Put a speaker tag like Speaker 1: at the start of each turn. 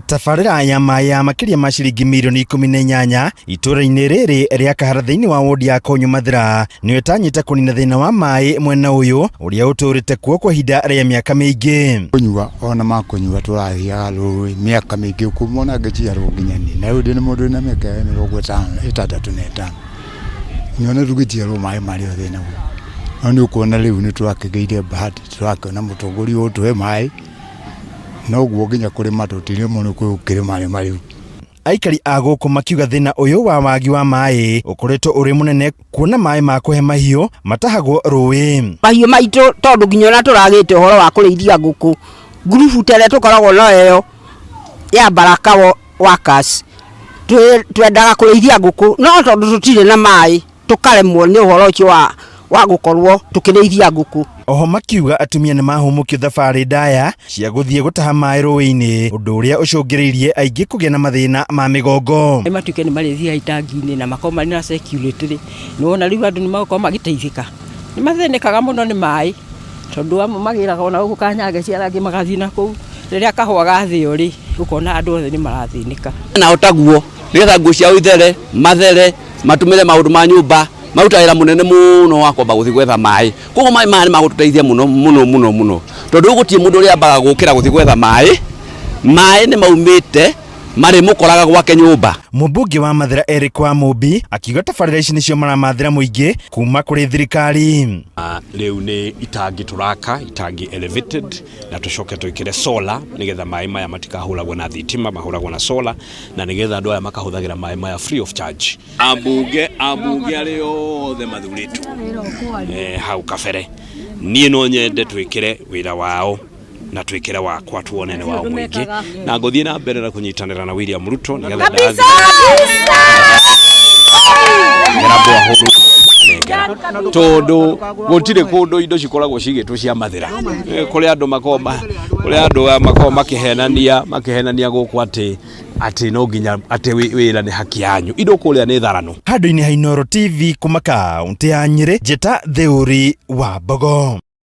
Speaker 1: Tabarĩra ya maĩ ya makĩria ma ciringi mirioni 18 itũra-inĩ rĩrĩ rĩa Kahara thĩinĩ wa wodi ya Konyo Mathira nĩyo ĩtanyĩte kũnina thĩna wa maĩ mwena ũyũ ũrĩa ũtũrĩte kuo kwa ihinda rĩa mĩaka mĩingĩ.
Speaker 2: Kũnyua ona ma kũnyua tũrathiaga rũĩ mĩaka mĩingĩ kuma ona ngĩciarwo nginya niĩ na rĩu ndĩ mũndũ wĩna mĩaka 65 nyone tũgĩciarwo maĩ marĩ o thĩna no nĩ ũkuona rĩu nĩ tũrakĩgĩire bahati tũrakĩona mũtongoria ũtũhe maĩ noguo nginya kũrĩma tũtirĩ mũno gũkĩrĩma rĩma rĩu.
Speaker 1: Aikari a gũkũ makiuga thĩna ũyũ wa wagi wa maĩ ũkoretwo ũrĩ mũnene kuona maĩ ma kũhe mahiũ matahagwo rũĩ.
Speaker 3: Mahiũ maitũ tondũ nginya ona tũragĩte ũhoro wa kũrĩithia ngũkũ, ngurubu ta ĩrĩa tũkoragwo nayo ĩyo ya Baraka Workers, twendaga kũrĩithia ngũkũ no tondũ tũtirĩ na maĩ tũkaremwo nĩ ũhoro ũcio wa wa gũkorwo tũkĩrĩithia ngũkũ.
Speaker 1: Oho makiuga atumia nĩ mahũmũkio thabarĩ ndaya cia gũthiĩ gũtaha maĩ rũĩ-inĩ, ũndũ ũrĩa ũcũngĩrĩirie aingĩ kũgĩa na mathĩna ma mĩgongo.
Speaker 4: Maĩ matuĩke nĩ marĩthiaga itangi-inĩ na makorwo marĩ na security rĩ, nĩ wona rĩu andũ nĩ magũkorwo magĩteithĩka. Nĩ mathĩnĩkaga mũno nĩ maĩ, tondũ amwe magĩraga ona gũkũ Kanyange arĩa angĩ magathiĩ na kũu. Rĩrĩa kahũa gathĩo rĩ, ũkona andũ othe nĩ marathĩnĩka.
Speaker 5: Nao taguo nĩgetha nguo ciao ithere, mathere, matũmĩre maũndũ ma nyũmba, maruta wĩra mũnene mũno wa kwamba gũthiĩ gwetha maĩ. Koguo maĩ maya nĩ magũtũteithia mũno mũno mũno mũno, tondũ rĩu gũtirĩ mũndũ ũrĩa ambaga gũkĩra gũthiĩ gwetha maĩ, maĩ nĩ maumĩte marĩmũkoraga gwake nyũmba.
Speaker 1: Mũmbunge wa Mathĩra Eric Wamũmbi akiuga tabarĩra ici nĩcio maramathĩra mũingĩ kuma kũrĩ thirikari.
Speaker 6: Rĩu nĩ itangi tũraka, itangi elevated na tũcoke twĩkĩre solar nĩgetha maĩ maya matikahũragwo na thitima, mahũragwo na solar na nĩgetha andũ aya makahũthagĩra maĩ maya free of charge. Ambunge ambunge arĩa othe mathurĩtwo eh, hau kabere niĩ no nyende twĩkĩre wĩra wao na twĩkĩre wakwa tuone nĩ wao mũingĩ na ngũthiĩ na mbere na kũnyitanĩra na William Ruto nĩgetha ndathiĩ nengera borehole nengera tondũ gũtirĩ kũndũ indo cikoragwo cigĩtwo cia mathĩra Eh, kũrĩ andũ makoragwo ma- kũrĩ andũ makoragwo makĩhenania makĩhenania gũkũ atĩ atĩ no nginya atĩ wĩra nĩ haki yanyu indo kũrĩa nĩ tharano.
Speaker 1: Handũ-inĩ ha Inooro TV kuma kaũntĩ ya Nyĩrĩ, njĩta Theũri wa Mbogo.